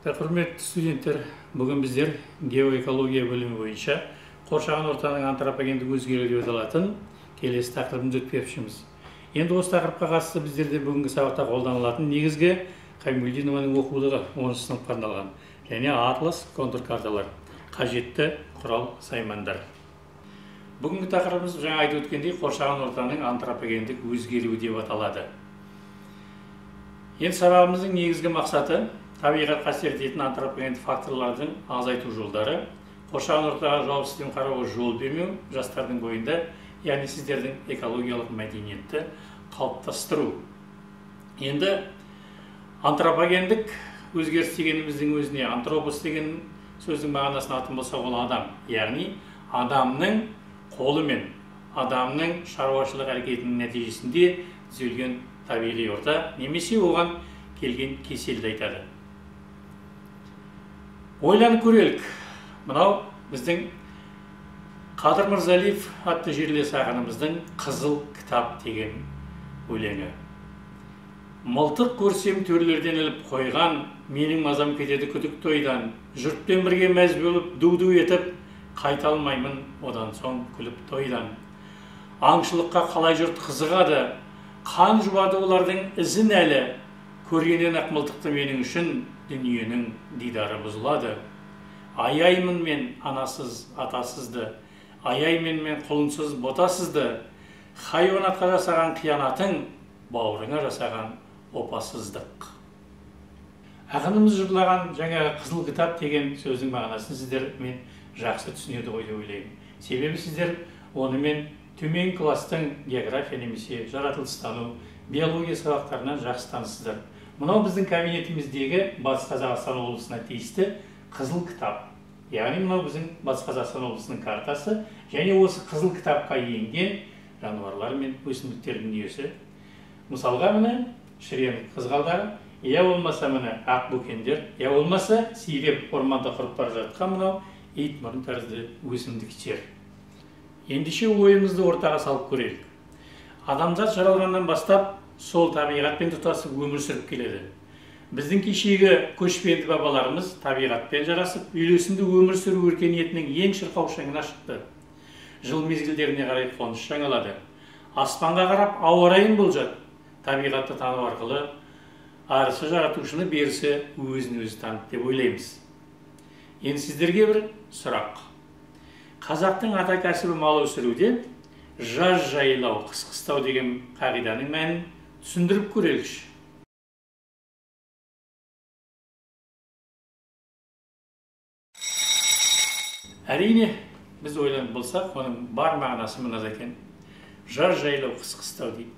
Құрметті студенттер, бүгін біздер геоэкология бөлімі бойынша қоршаған ортаның антропогендік өзгеруі деп аталатын келесі тақырыбын өтпекшіміз. Енді осы тақырыпқа қатысты біздерде бүгінгі сабақта қолданылатын негізгі Қайбулдинованың оқулығы 10 сыныпқа арналған және атлас, контур карталар, қажетті құрал саймандар. Бүгінгі тақырыбымыз жаңа айтып өткендей қоршаған ортаның антропогендік өзгеруі деп аталады. Енді сабағымыздың негізгі мақсаты табиғатқа әсер ететін антропогендік факторлардың азайту жолдары, қоршаған ортаға жауапсызбен қарауға жол бермеу, жастардың бойында, яғни сіздердің экологиялық мәдениетті қалыптастыру. Енді антропогендік өзгеріс дегеніміздің өзіне антропос деген сөздің мағынасын алатын болсақ, ол адам, яғни адамның қолымен, адамның шаруашылық әрекетінің нәтижесінде түзелген табиғи орта немесе оған келген кеселді айтады. Ойланып көрелік. Мынау біздің Қадыр Мырзалиев атты жерлес ақынымыздың Қызыл кітап деген өлеңі. Мылтық көрсем төрлерден іліп қойған, менің мазам кетеді күдік тойдан. Жұртпен бірге мәз болып ду-ду етіп, қайта алмаймын одан соң күліп тойдан. Аңшылыққа қалай жұрт қызығады, қан жуады олардың ізін әлі. Көргеннен ақ мылтықты менің үшін дүниенің дидары бұзылады. Аяймын мен анасыз, атасызды, аяймын мен құлынсыз, ботасызды. Хайуанатқа жасаған қиянатың, бауырыңа жасаған опасыздық. Ақынымыз жырлаған жаңағы қызыл кітап деген сөздің мағынасын сіздер мен жақсы түсінеді ғой деп ойлаймын. Себебі сіздер онымен төмен класстың география немесе жаратылыстану, биология сабақтарынан жақсы таныссыздар. Мынау біздің кабинетіміздегі Батыс Қазақстан облысына тиісті қызыл кітап. Яғни мынау біздің Батыс Қазақстан облысының картасы және осы қызыл кітапқа енген жануарлар мен өсімдіктер дүниесі. Мысалға міне шірен қызғалдағы, я болмаса міне ақ бөкендер, я болмаса сиреп орманда құрып бара жатқан мынау ит мұрын тәрізді өсімдіктер. Ендеше ойымызды ортаға салып көрелік. Адамзат жаралғаннан бастап сол табиғатпен тұтасып өмір сүріп келеді. Біздің кешегі көшпенді бабаларымыз табиғатпен жарасып, үйлесімді өмір сүру өркениетінің ең шырқау шыңына шықты. Жыл мезгілдеріне қарай қоныс жаңалады. Аспанға қарап ауа райын болжады. Табиғатты тану арқылы арысы жаратушыны, берісі өзін өзі таныды деп ойлаймыз. Енді сіздерге бір сұрақ. Қазақтың ата кәсібі мал өсіруде жаз жайлау, қыс қыстау деген қағиданың мәнін түсіндіріп көрелікші. Әрине, біз ойланып болсақ, оның бар мағынасы мынада екен. Жаз жайлау, қыс қыстау дейді.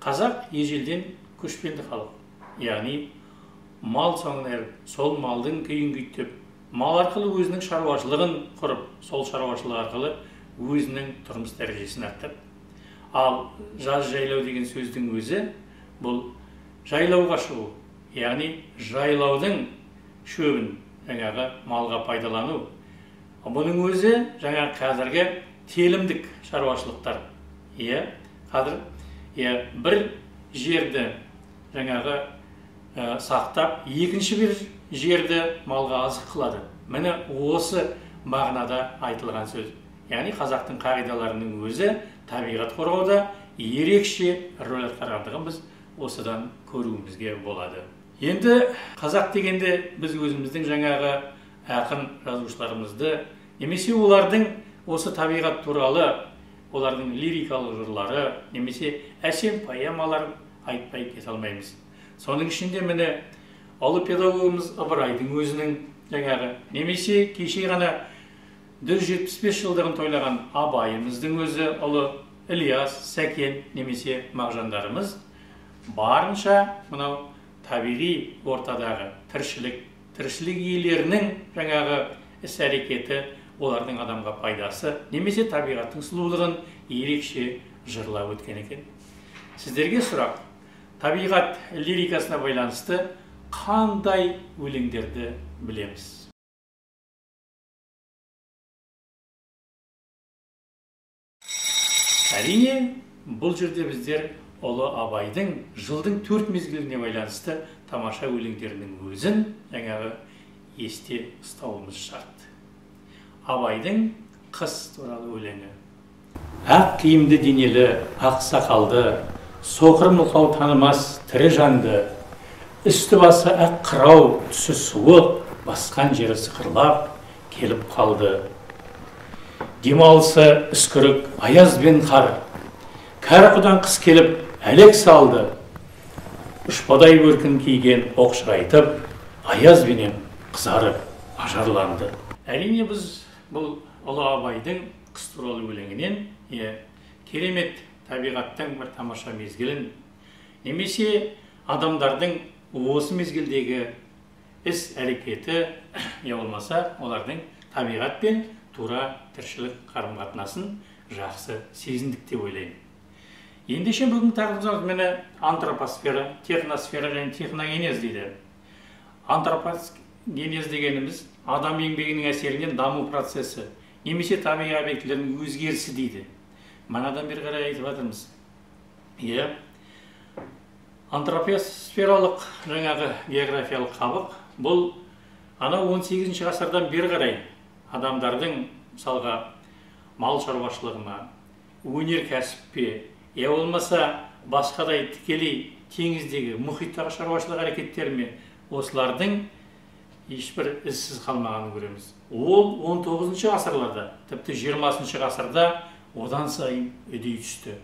Қазақ ежелден көшпенді халық, яғни мал соңына еріп, сол малдың күйін күйттеп, мал арқылы өзінің шаруашылығын құрып, сол шаруашылық арқылы өзінің тұрмыс дәрежесін арттырды. Ал жаз жайлау деген сөздің өзі бұл жайлауға шығу, яғни жайлаудың шөбін жаңағы малға пайдалану. Бұның өзі жаңа қазіргі телімдік шаруашылықтар. Қазір бір жерді жаңағы сақтап, екінші бір жерді малға азық қылады. Міне осы мағынада айтылған сөз. Яғни қазақтың қағидаларының өзі табиғат қорғауда ерекше рөл атқарғандығын біз осыдан көруімізге болады. Енді қазақ дегенде біз өзіміздің жаңағы ақын жазушыларымызды немесе олардың осы табиғат туралы олардың лирикалық жырлары немесе әсем поэмаларын айтпай кете алмаймыз. Соның ішінде міне ұлы педагогымыз Ыбырайдың өзінің жаңағы немесе кеше ғана 175 жылдығын тойлаған Абайымыздың өзі, ұлы Ілияс, Сәкен немесе Мағжандарымыз барынша мынау табиғи ортадағы тіршілік иелерінің жаңағы іс-әрекеті, олардың адамға пайдасы немесе табиғаттың сұлулығын ерекше жырлап өткен екен. Сіздерге сұрақ, табиғат лирикасына байланысты қандай өлеңдерді білеміз? Әрине, бұл жерде біздер ұлы Абайдың жылдың 4 мезгіліне байланысты тамаша өлеңдерінің өзін жаңағы есте ұстауымыз шарт. Абайдың қыс туралы өлеңі. Ақ киімді денелі, ақ сақалды, соқыр мылқау танымас тірі жанды, үсті басы ақ қырау, түсі суық, басқан жері сықырлап келіп қалды. Демалысы үскірік, аяз бен қар, кәрі құдан қыс келіп әлек салды. Ұшпадай бөркін киген оқшырайтып, аяз бенен қызарып ажарланды. Әрине біз бұл ұлы Абайдың қыс туралы өлеңінен керемет табиғаттың бір тамаша мезгілін немесе адамдардың осы мезгілдегі іс әрекеті, я болмаса олардың табиғатпен тура тіршілік қарым-қатынасын жақсы сезіндік деп ойлаймын. Ендеше бүгінгі тақырыбымыз міне антропосфера, техносфера және техногенез дейді. Антропогенез дегеніміз адам еңбегінің әсерінен даму процесі немесе табиғи объектілердің өзгерісі дейді. Манадан бері қарай айтып жатырмыз. Антропосфералық жаңағы географиялық қабық бұл анау 18 ғасырдан бері қарай адамдардың мысалға мал шаруашылығына, өнеркәсіппе, я болмаса басқадай тікелей теңіздегі мұхиттағы шаруашылық әрекеттеріме осылардың ешбір ізсіз қалмағанын көреміз. Ол 19 ғасырларда, тіпті 20 ғасырда одан сайын үдей түсті.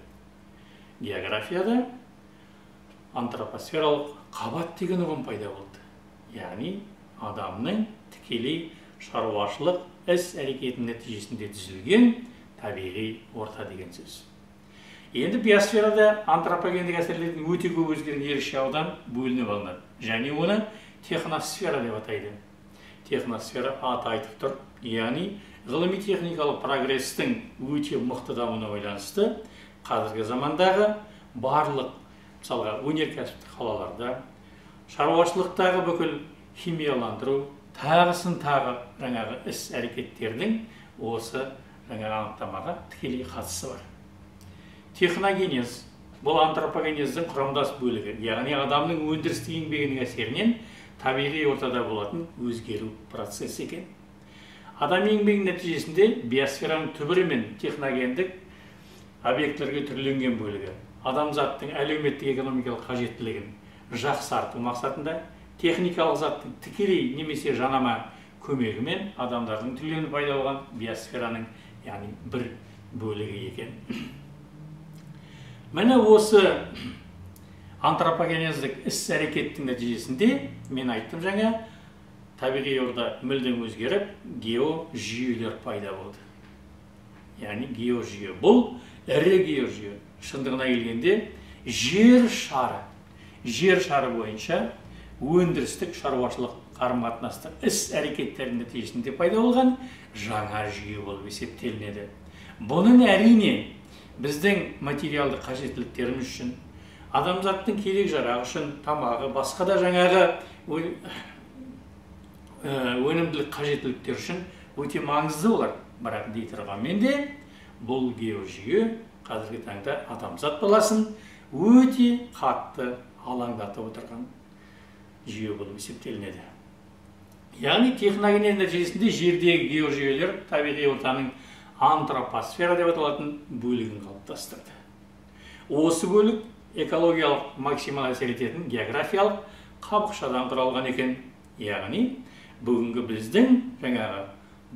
Географияда антропосфералық қабат деген ұғым пайда болды. Яғни адамның тікелей шаруашылық іс әрекетінің нәтижесінде түзілген табиғи орта деген сөз. Енді биосферада антропогендік әсерлердің өте көп өзгерген ерекше аудан бөлініп алынады. Және оны техносфера деп атайды. Техносфера аты айтып тұр. Яғни ғылыми техникалық прогресстің өте мықты дамуына байланысты қазіргі замандағы барлық мысалға өнеркәсіптік қалаларда, шаруашылықтағы бүкіл химияландыру, тағысын тағы жаңағы іс әрекеттердің осы жаңағы анықтамаға тікелей қатысы бар. Техногенез бұл антропогенездің құрамдас бөлігі, яғни адамның өндірістік еңбегінің әсерінен табиғи ортада болатын өзгеру процесі екен. Адам еңбегінің нәтижесінде биосфераның түбірі мен техногендік объектілерге түрленген бөлігі адамзаттың әлеуметтік экономикалық қажеттілігін жақсарту мақсатында техникалық заттың тікелей немесе жанама көмегімен адамдардың түрленіп пайда болған биосфераның яғни бір бөлігі екен. Міне осы антропогенездік іс-әрекеттің нәтижесінде мен айттым жаңа табиғи орта мүлдем өзгеріп геожүйелер пайда болды. Яғни геожүйе бұл ірі геожүйе. Шындығына келгенде жер шары бойынша өндірістік шаруашылық қарым-қатынастық іс-әрекеттердің нәтижесінде пайда болған жаңа жүйе болып есептелінеді. Бұның әрине біздің материалдық қажеттіліктеріміз үшін, адамзаттың керек-жарағы үшін, тамағы, басқа да жаңағы өнімділік қажеттіліктер үшін өте маңызды олар. Бірақ дей тұрғанмен де бұл геожүйе қазіргі таңда адамзат баласын өте қатты алаңдатып отырған жүйе болып есептелінеді. Яғни техногенез нәтижесінде жердегі геожүйелер табиғи ортаның антропосфера деп аталатын бөлігін қалыптастырды. Осы бөлік экологиялық максимал әсер ететін географиялық қабықшадан құралған екен. Яғни бүгінгі біздің жаңағы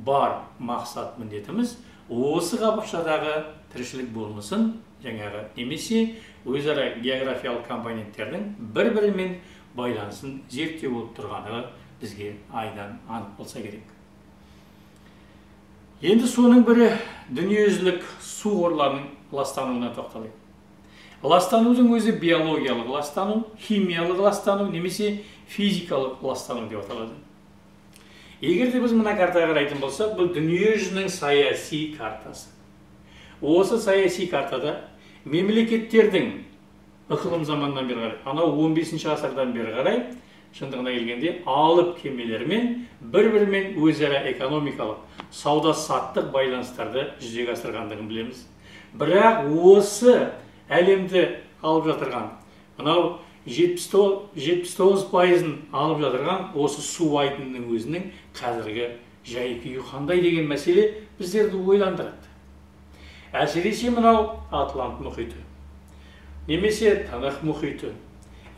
бар мақсат міндетіміз осы қабықшадағы тіршілік болмысын жаңағы немесе өзара географиялық компоненттердің бір-бірімен байланысын зерттеу болып тұрғаны бізге айдан анық болса керек. Енді соның бірі дүниежүзілік су қорларының ластануына тоқталайық. Ластанудың өзі биологиялық ластану, химиялық ластану немесе физикалық ластану деп аталады. Егер де біз мына картаға қарайтын болсақ, бұл дүниежүзінің саяси картасы. Осы саяси картада мемлекеттердің ықылым заманнан бері қарай, анау 15 ғасырдан бері қарай, шындығына келгенде алып кемелермен бір-бірімен өзара экономикалық, сауда-саттық байланыстарды жүзеге асырғандығын білеміз. Бірақ осы әлемді алып жатырған мынау 79%-ын алып жатырған осы су айдынының өзінің қазіргі жай күйі қандай деген мәселе біздерді ойландырады. Әсіресе мынау Атлант мұхиты, немесе Тынық мұхиты,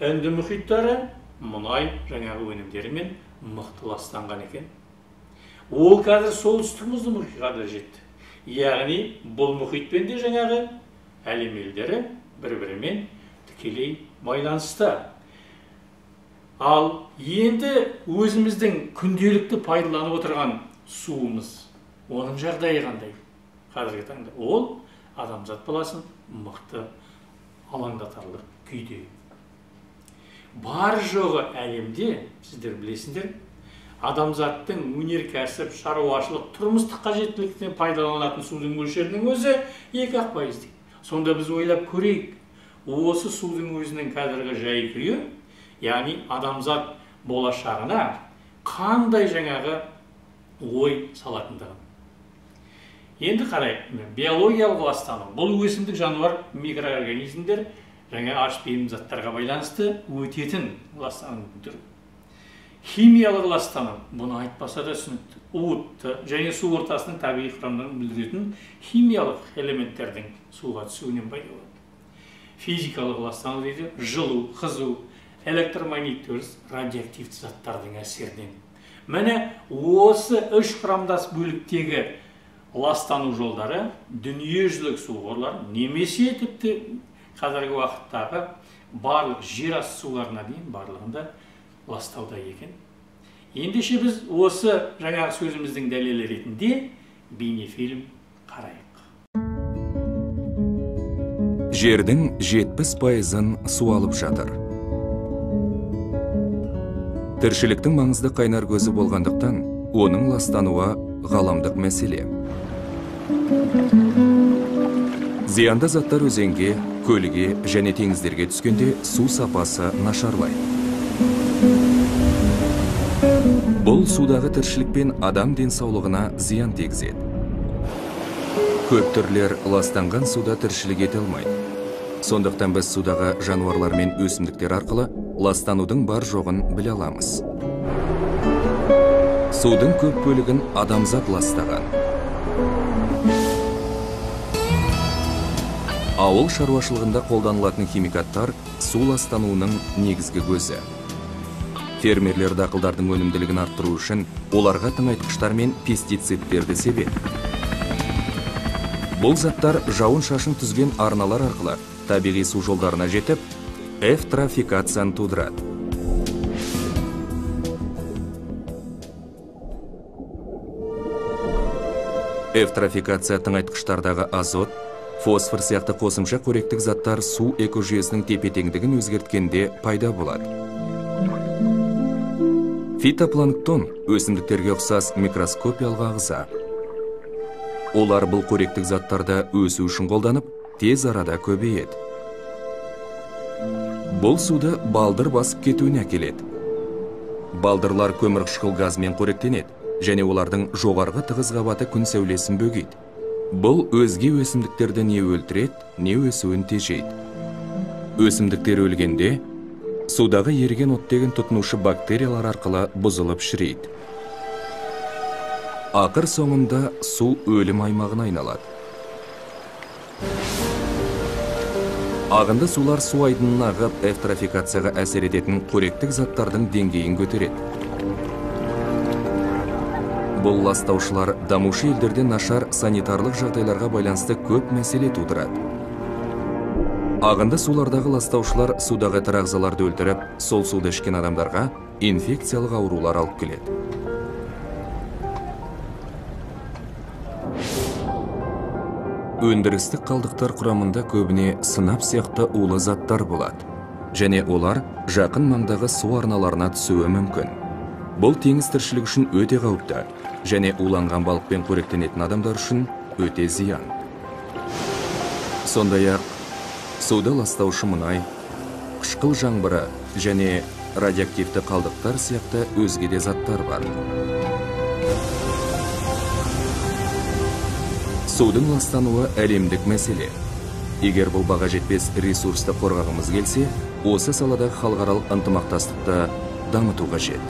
Үнді мұхиттары мұнай жаңағы өнімдерімен мықты ластанған екен. Ол қазір солтүстік мұзды мұхитқа да жетті. Яғни бұл мұхитпен де жаңағы әлем елдері бір-бірімен тікелей байланысты. Ал енді өзіміздің күнделікті пайдаланып отырған суымыз, оның жағдайы қандай? Қазіргі таңда ол адамзат баласын мықты алаңдатарлық күйде. Бар жоғы әлемде, сіздер білесіңдер, адамзаттың өнеркәсіп, шаруашылық, тұрмыстық қажеттіліктен пайдаланатын судың мөлшерінің өзі 2% дейді. Сонда біз ойлап көрейік, осы судың өзінің қазіргі жай күйі, яғни адамзат болашағына қандай жаңағы ой салатындығын. Енді қарайық, биологиялық ластану. Бұл өсімдік, жануар, микроорганизмдер жаңа аш бейім заттарға байланысты өтетін ластану түрі. Химиялық ластану, бұны айтпаса да түсінікті, уытты және су ортасының табиғи құрамын бүлдіретін химиялық элементтердің суға түсуінен пайда болады. Физикалық ластану дейді, жылу, қызу, электромагнитті өріс, радиоактивті заттардың әсерінен. Міне осы үш құрамдас бөліктегі ластану жолдары дүниежүзілік су қорлары немесе тіпті қазіргі уақыттағы барлық жер асты суларына дейін барлығында ластауда екен. Ендеше біз осы жаңағы сөзіміздің дәлелі ретінде бейнефильм қарайық. Жердің 70%-ын су алып жатыр. Тіршіліктің маңызды қайнар көзі болғандықтан, оның ластануы ғаламдық мәселе. Зиянды заттар өзенге, көлге және теңіздерге түскенде су сапасы нашарлайды. Бұл судағы тіршілік пен адам денсаулығына зиян тигізеді. Көп түрлер ластанған суда тіршілік ете алмайды. Сондықтан біз судағы жануарлар мен өсімдіктер арқылы ластанудың бар жоғын біле аламыз. Судың көп бөлігін адамзат ластаған. Ауыл шаруашылығында қолданылатын химикаттар су ластануының негізгі көзі. Фермерлер дақылдардың өнімділігін арттыру үшін оларға тыңайтқыштар мен пестицидтерді себеді. Бұл заттар жауын-шашын түзген арналар арқылы табиғи су жолдарына жетіп, эвтрофикацияны тудырады. Эвтрофикация тыңайтқыштардағы азот, фосфор сияқты қосымша қоректік заттар су экожүйесінің тепе-теңдігін өзгерткенде пайда болады. Фитопланктон өсімдіктерге ұқсас микроскопиялық ағза. Олар бұл қоректік заттарды өсу үшін қолданып, тез арада көбейеді. Бұл суды балдыр басып кетуіне әкеледі. Балдырлар көмірқышқыл газмен қоректенеді және олардың жоғарғы тығыз қабаты күн сәулесін бөгейді. Бұл өзге өсімдіктерді не өлтіреді, не өсуін тежейді. Өсімдіктер өлгенде судағы еріген оттегін тұтынушы бактериялар арқылы бұзылып шірейді. Ақыр соңында су өлім аймағына айналады. Ағынды сулар су айдынына ағып, эвтрофикацияға әсер ететін қоректік заттардың деңгейін көтереді. Бұл ластаушылар дамушы елдерде нашар санитарлық жағдайларға байланысты көп мәселе тудырады. Ағынды сулардағы ластаушылар судағы тірі ағзаларды өлтіріп, сол суды ішкен адамдарға инфекциялық аурулар алып келеді. Өндірістік қалдықтар құрамында көбіне сынап сияқты улы заттар болады, және олар жақын маңдағы су арналарына түсуі мүмкін. Бұл теңіз тіршілігі үшін өте қауіпті, және уланған балықпен қоректенетін адамдар үшін өте зиян. Сондай-ақ, суды ластаушы мұнай, қышқыл жаңбыры және радиоактивті қалдықтар сияқты өзге де заттар бар. Судың ластануы әлемдік мәселе. Егер бұл баға жетпес ресурсты қорғағымыз келсе, осы саладағы халықаралық ынтымақтастықты дамыту қажет.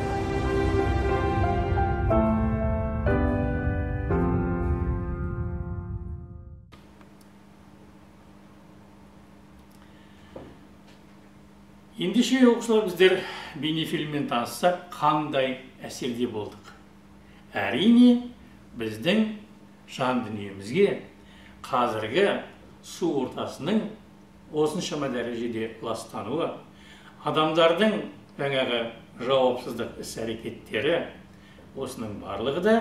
Ендеше, оқушылар, біздер бейнефильммен таныссақ, қандай әсерде болдық? Әрине, біздің жан дүниемізге қазіргі су ортасының осыншама дәрежеде ластануы, адамдардың жаңағы жауапсыздық іс-әрекеттері, осының барлығы да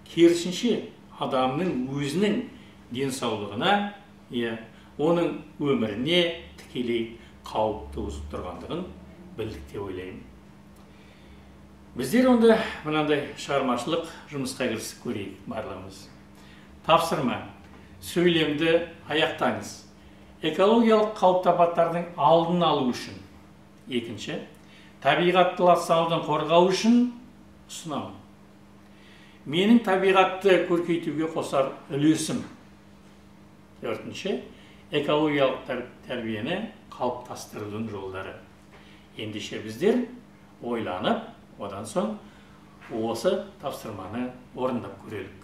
керісінше адамның өзінің денсаулығына, оның өміріне тікелей қауіп туғызып тұрғандығын білдік деп ойлаймын. Біздер онда мынандай шығармашылық жұмысқа кірісіп көрейік барлығымыз. Тапсырма: сөйлемді аяқтаңыз. Экологиялық қауіпті апаттардың алдын алу үшін. Екінші, табиғатты ластанудан қорғау үшін ұсынамын. Менің табиғатты көркейтуге қосар үлесім. Төртінші, экологиялық тәрбиені қалыптастырудың жолдары. Ендеше біздер ойланып, одан соң осы тапсырманы орындап көрелік.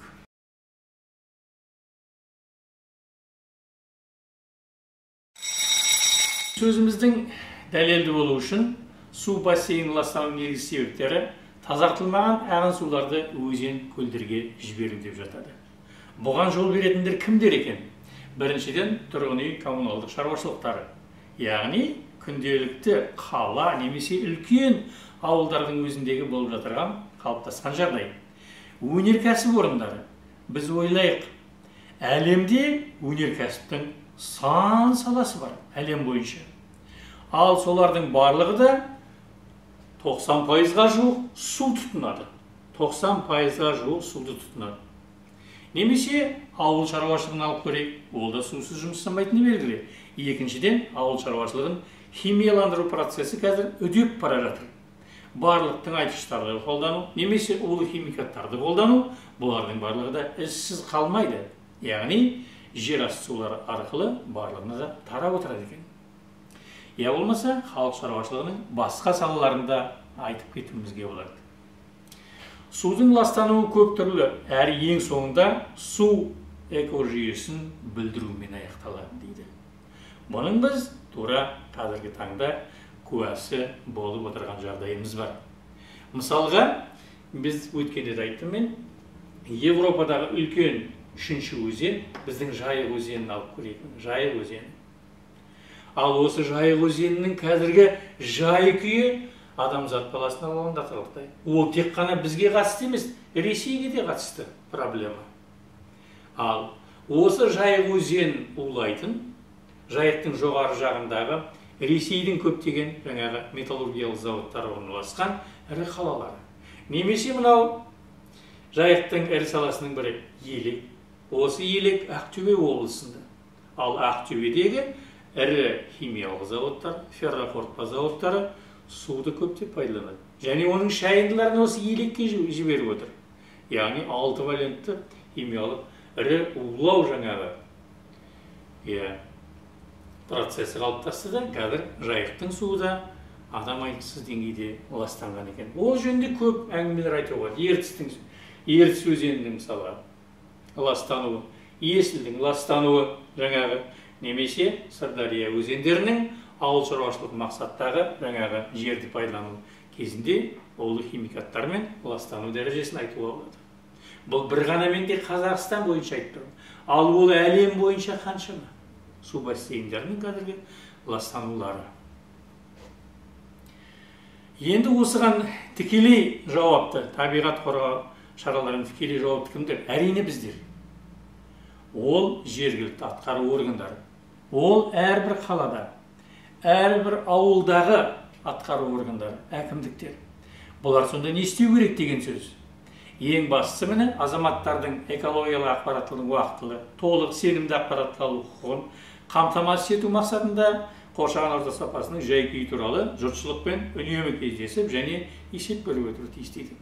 Сөзіміздің дәлелді болу үшін су бассейні ластанудың негізгі себептері тазартылмаған ағын суларды өзен көлдерге жіберу деп жатады. Бұған жол беретіндер кімдер екен? Біріншіден, тұрғын үй коммуналдық шаруашылықтары, яғни күнделікті қала немесе үлкен ауылдардың өзіндегі болып жатырған қалыптасқан жағдай. Өнеркәсіп орындары. Біз ойлайық, әлемде өнеркәсіптің сан саласы бар, әлем бойынша. Ал солардың барлығы да 90%-ға жуық су тұтынады. 90%-ға жуық суды тұтынады. Немесе ауыл шаруашылығын алып көрейік, ол да сусыз жұмыс жасамайтыны белгілі. Екіншіден, ауыл шаруашылығын химияландыру процесі қазір үдеп бара жатыр. Барлық тыңайтқыштарды қолдану, немесе улы химикаттарды қолдану, бұлардың барлығы да ізсіз қалмайды. Яғни жер асты сулары арқылы барлығына да тарап отырады екен. Я болмаса, халық шаруашылығының басқа салаларында айтып кетуімізге болады. Судың ластануы көп түрлі, әрі ең соңында су экожүйесін бүлдірумен аяқталады дейді. Бұның біз тура қазіргі таңда куәсі болып отырған жағдайымыз бар. Мысалға, біз өткенде де айттым мен, Европадағы үлкен үшінші өзен, біздің Жайық өзенін алып көрейік. Жайық өзені. Ал осы Жайық өзенінің қазіргі жай күйі адамзат баласына алаңдатарлықтай. Ол тек қана бізге қатысты емес, Ресейге де қатысты проблема. Ал осы Жайық өзенін улайтын, Жайықтың жоғары жағындағы Ресейдің көптеген жаңағы металлургиялық зауыттары орналасқан ірі қалалары. Немесе мынау Жайықтың ірі саласының бірі Елек. Осы Елек Ақтөбе облысында. Ал Ақтөбедегі ірі химиялық зауыттар, ферроқорытпа зауыттары суды көптеп пайдаланады. Және оның шайындыларын осы Елекке жіберіп отыр. Яғни 6 валентті химиялық ірі улау жаңағы процесі қалыптасты да, қазір Жайықтың суы да адам айтқысыз деңгейде ластанған екен. Ол жөнінде көп әңгімелер айтуға болады. Ертіс өзенінің мысалы ластануы, Есілдің ластануы жаңағы, немесе Сырдария өзендерінің ауыл шаруашылық мақсаттағы жаңағы жерді пайдалану кезінде улы химикаттармен ластану дәрежесін айтуға болады. Бұл бір ғана менде Қазақстан бойынша айтып тұрмын. Ал ол әлем бойынша қаншама су бассейндерінің қазіргі ластанулары. Енді осыған тікелей жауапты, табиғат қорғау шараларының тікелей жауапты кімдер? Әрине біздер. Ол жергілікті атқару органдары. Ол әрбір қалада, әрбір ауылдағы атқару органдары, әкімдіктер. Бұлар сонда не істеу керек деген сөз. Ең бастысы міне азаматтардың экологиялық ақпараттың уақытылы, толық сенімді ақпаратты алу құқығын қамтамасыз ету мақсатында қоршаған орта сапасының жай-күйі туралы жұртшылықпен үнемі кездесіп және есеп беріп отыру тиіс дейді.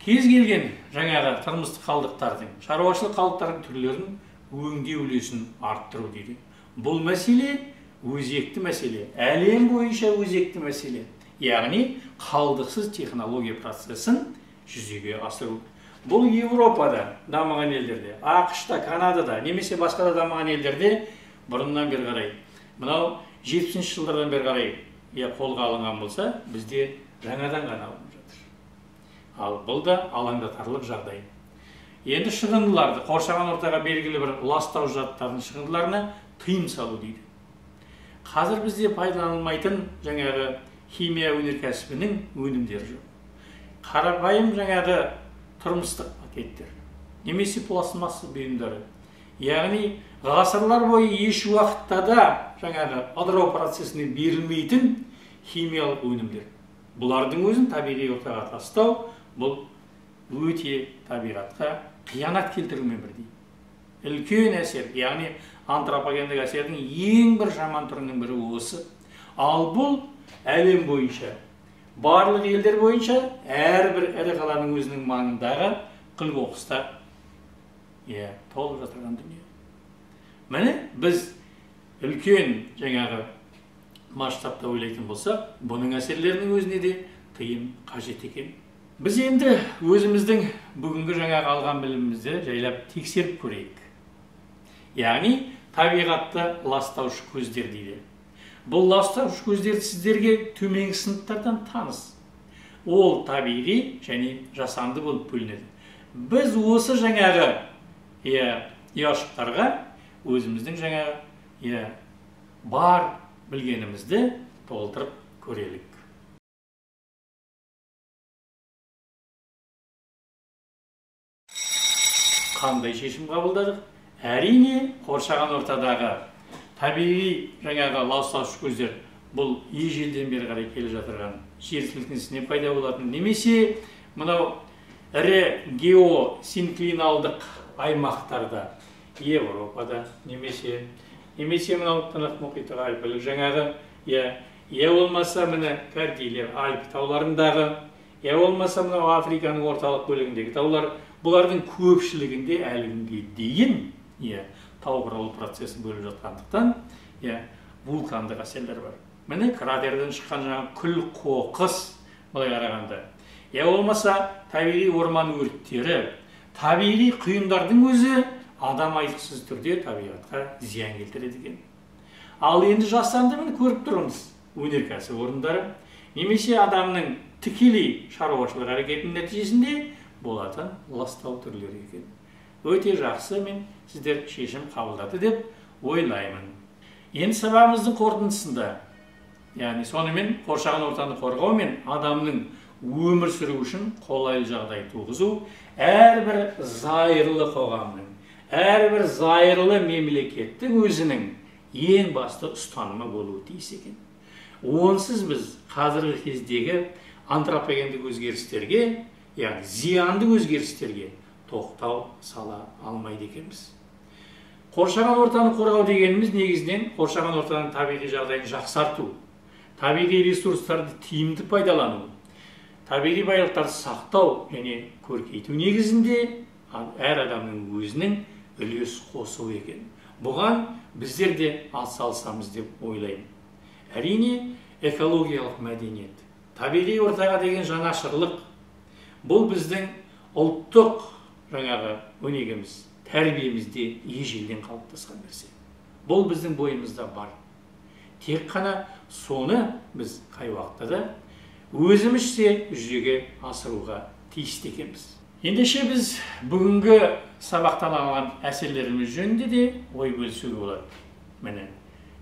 Кез келген жаңағы тұрмыстық қалдықтардың, шаруашылық қалдықтардың түрлерін өңдеу үлесін арттыру дейді. Бұл мәселе өзекті мәселе, әлем бойынша өзекті мәселе. Яғни қалдықсыз технология процесін жүзеге асыру. Бұл Европада дамыған елдерде, АҚШ-та, Канадада немесе басқа да дамыған елдерде бұрыннан бері қарай, мынау 70-ші жылдардан бері қарай қолға алынған болса, бізде жаңадан ғана алынып жатыр. Ал бұл да алаңдатарлық жағдай. Енді шығындыларды, қоршаған ортаға белгілі бір ластау заттардың шығындыларына тыйым салу дейді. Қазір бізде пайдаланылмайтын жаңағы химия өнеркәсібінің өнімдері жоқ. Қарапайым жаңағы тұрмыстық пакеттер, немесе пластмасса бұйымдары. Яғни ғасырлар бойы еш уақытта да жаңағы ыдырау процесіне берілмейтін химиялық өнімдер. Бұлардың өзін табиғи ортаға тастау, бұл өте табиғатқа қиянат келтірумен бірдей. Үлкен әсер, яғни антропогендік әсердің ең бір жаман түрінің бірі осы. Ал бұл әлем бойынша, барлық елдер бойынша әрбір ірі қаланың өзінің маңындағы күл қоқыста толып жатырған дүние. Міне біз үлкен жаңағы масштабта ойлайтын болсақ, бұның әсерлерінің өзіне де тыйым қажет екен. Біз енді өзіміздің бүгінгі жаңағы алған білімімізді жайлап тексеріп көрейік. Яғни табиғатты ластаушы көздер дейді. Бұл ластаушы көздер сіздерге төменгі сыныптардан таныс. Ол табиғи және жасанды болып бөлінеді. Біз осы жаңағы ұяшықтарға өзіміздің жаңағы бар білгенімізді толтырып көрелік. Қандай шешім қабылдадық? Әрине, қоршаған ортадағы табиғи жаңағы ластаушы көздер бұл ежелден бері қарай келе жатырған жер сілкінісінен пайда болатын, немесе мынау ірі геосинклиналдық аймақтарда, Европада, немесе мынау Тынық мұхиты Альпілік жаңағы, я болмаса міне Кордильер Альп тауларындағы, я болмаса мынау Африканың орталық бөлігіндегі таулар, бұлардың көпшілігінде әлі күнге дейін тау құралу процесі бөліп жатқандықтан вулкандық әсерлер бар. Міне кратерден шыққан жаңағы күл қоқыс былай қарағанда, я болмаса табиғи орман өрттері, табиғи құйындардың өзі адам айтқысыз түрде табиғатқа зиян келтіреді екен. Ал енді жасанды міне көріп тұрмыз, өнеркәсіп орындары немесе адамның тікелей шаруашылық әрекетінің нәтижесінде болатын ластау түрлері екен. Өте жақсы, мен сіздер шешім қабылдады деп ойлаймын. Енді сабағымыздың қорытындысында, яғни сонымен қоршаған ортаны қорғау мен адамның өмір сүру үшін қолайлы жағдай туғызу әрбір зайырлы қоғамның, әрбір зайырлы мемлекеттің өзінің ең басты ұстанымы болуы тиіс екен. Онсыз біз қазіргі кездегі антропогендік өзгерістерге, яғни зиянды өзгерістерге тоқтау сала алмайды екенбіз. Қоршаған ортаны қорғау дегеніміз негізінен қоршаған ортаның табиғи жағдайын жақсарту, табиғи ресурстарды тиімді пайдалану, табиғи байлықтарды сақтау және көркейту негізінде әр адамның өзінің үлес қосуы екен. Бұған біздер де атсалысамыз деп ойлаймын. Әрине, экологиялық мәдениет, табиғи ортаға деген жанашырлық, бұл біздің ұлттық жаңағы өнегеміз, тәрбиемізде ежелден қалыптасқан нәрсе. Бұл біздің бойымызда бар. Тек қана соны біз қай уақытта да өзімізше жүзеге асыруға тиісті екенбіз. Ендеше біз бүгінгі сабақтан алған әсерлеріміз жөнінде де ой бөлісуге болады. Міне,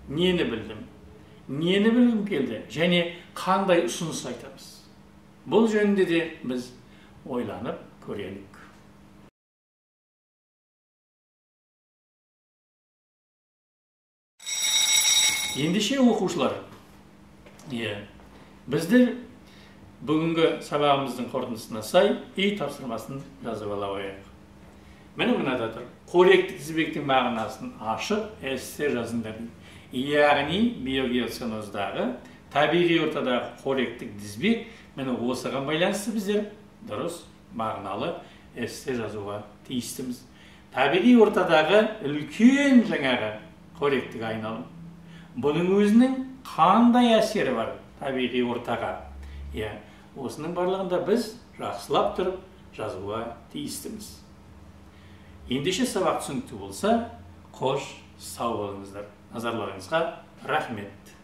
нені білдім, нені білгім келді және қандай ұсыныс айтамыз. Бұл жөнінде де біз ойланып көрелік. Ендеше оқушылар, біздер бүгінгі сабағымыздың қорытындысына сай үй тапсырмасын жазып ала қояйық. Міне мынада тұр. Қоректік тізбектің мағынасын ашып, эссе жазыңдар дейді. Яғни биогеоценоздағы табиғи ортадағы қоректік тізбек, міне осыған байланысты біздер дұрыс мағыналы эссе жазуға тиістіміз. Табиғи ортадағы үлкен жаңағы қоректік айналым. Бұның өзінің қандай әсері бар табиғи ортаға? Иә, осының барлығында біз жақсылап тұрып жазуға тиістіміз. Ендеше сабақ түсінікті болса, қош сау болыңыздар. Назарларыңызға рахмет.